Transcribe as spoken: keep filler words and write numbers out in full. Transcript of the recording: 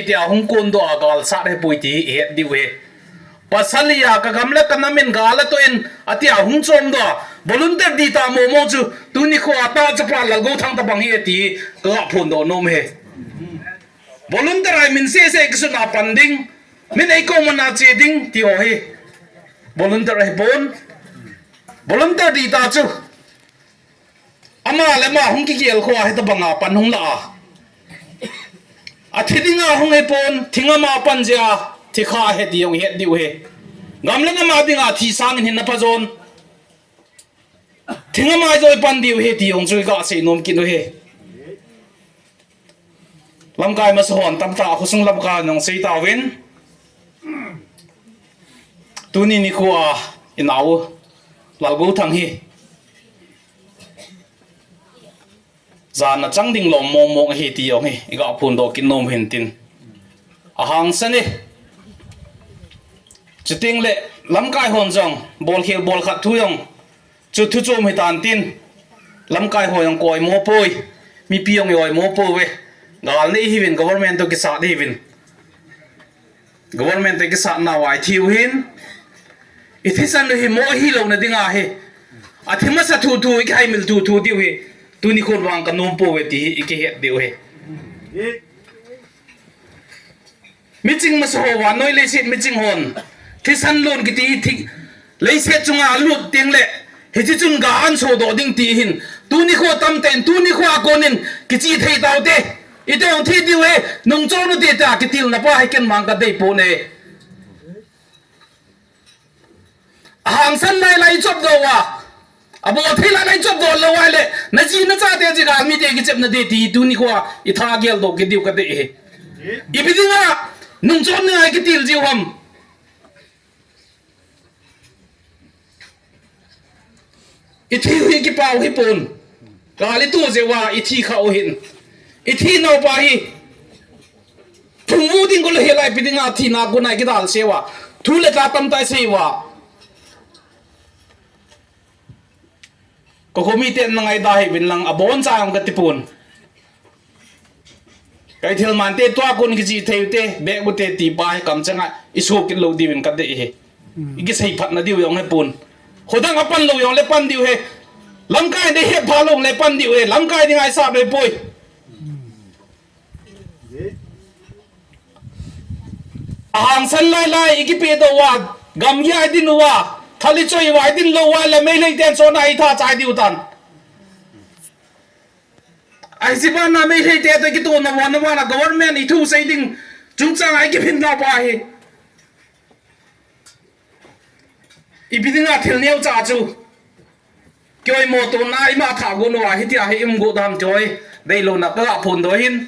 tia hung kondoh a gal sat ahipoi ti hi ihet diu ahi. Pasal hia kagam le kanam in gal atoh in atia hung chomdoh a, volunteer dita momo chu tuni khoa tahchapa Lalgouthang tabang hi e ti hi kaga phondoh nom e. Volunteer a hi min sese kisuna pan ding, min eiko mana che ding ti ho hi volunteer ahipon. Volunteer dita chu ama le ama hung kigel khoa hitabanga pan hung la a, athi dinga hung hipon, thingam a pan jeh a thikha ahi ti jong ihet diu ahi. Gam le nam a dinga thi sangin hin aphajon, thingam a jong ipan diu ahi ti jong chu iga seinom kit u ahi. Lamkai masa hon tamtah khosung lamkai jong sei tauvin, tuni nikhoa inao Lalgouthang hi jana chang ding lom mongmong ahi ti jong hi iga phondoh kit nom hintin, ahangsan e. Chuteng le lamkai hon jong bolkhel bolkhat thu jong chu thu chom hitan tin, lamkai ho jong ka-oimo poi, mipi jong i-oimo pouve. Gal nei hiuvin, government toh kisat hiuvin, government toh kisatnauva ithi u hin, ithisan u hi mo hilouna dinga hi athi masa thu thu, ikihaimil thu thu diu hi tuni khon vang kanom pouve ti hi ikihet diu ahi. Miching masa ho, vannoi leiset miching hon thisan lon kiti hi thi, leiset chunga alut teng le hiche chun ga ahin sodoh ding ti hin, tuni kho tamtah in tuni khoa konin kichih thei taute. Iti jong thi diu ahi, nungchon ute tia kitilna pa hi ken vang kadei pon e. Ahangsan lai lai ichopdoh uva, abol thei lai lai ichopdoh lou uva ahile naji nachate jeh a mite kichepna ding ti tuni khoa itha geldoh kit diu kadei ahi. Ipi dinga nungchon dinga ikitil jiu ham? Ithi u hi kipau hipon. Gal ito jeh uva ithi khah u hin, ithi nau pa hi phungvuh ding kol hel a, ipi dinga thina kona ikidalse uva, thu le tah tamtah isei uva. Kakho miten na ngaida hih uvin lang, aboncha jong katipon. Kaithil mante tua kon kichih thei ute, beh ute ti pa hi kamchanga iso kit lou diuvin kadei ahi. Ikisei phatna diu jong hipon. Khodang apan lou jongle pan diu ahi. Lamkai in eihet pha lou jongle pan diu ahi. Lamkai dinga isat u ahipoi. Ahangsan lai lai ikipehdoh uva, gamgi a idin uva, thal ichoi uva idin lou uva le Meitei ten chonna itha chai diu tan. Ahi, hiche bana Meitei te toh kitona vana vana government ithu sei ding chungchanga ikiphin nau pa hi, ipi dinga thil neocha chu ki-oimo tona ima tha gon uva hitia hi i-um got u ham ti ho hi deilouna kaga phondoh ahin.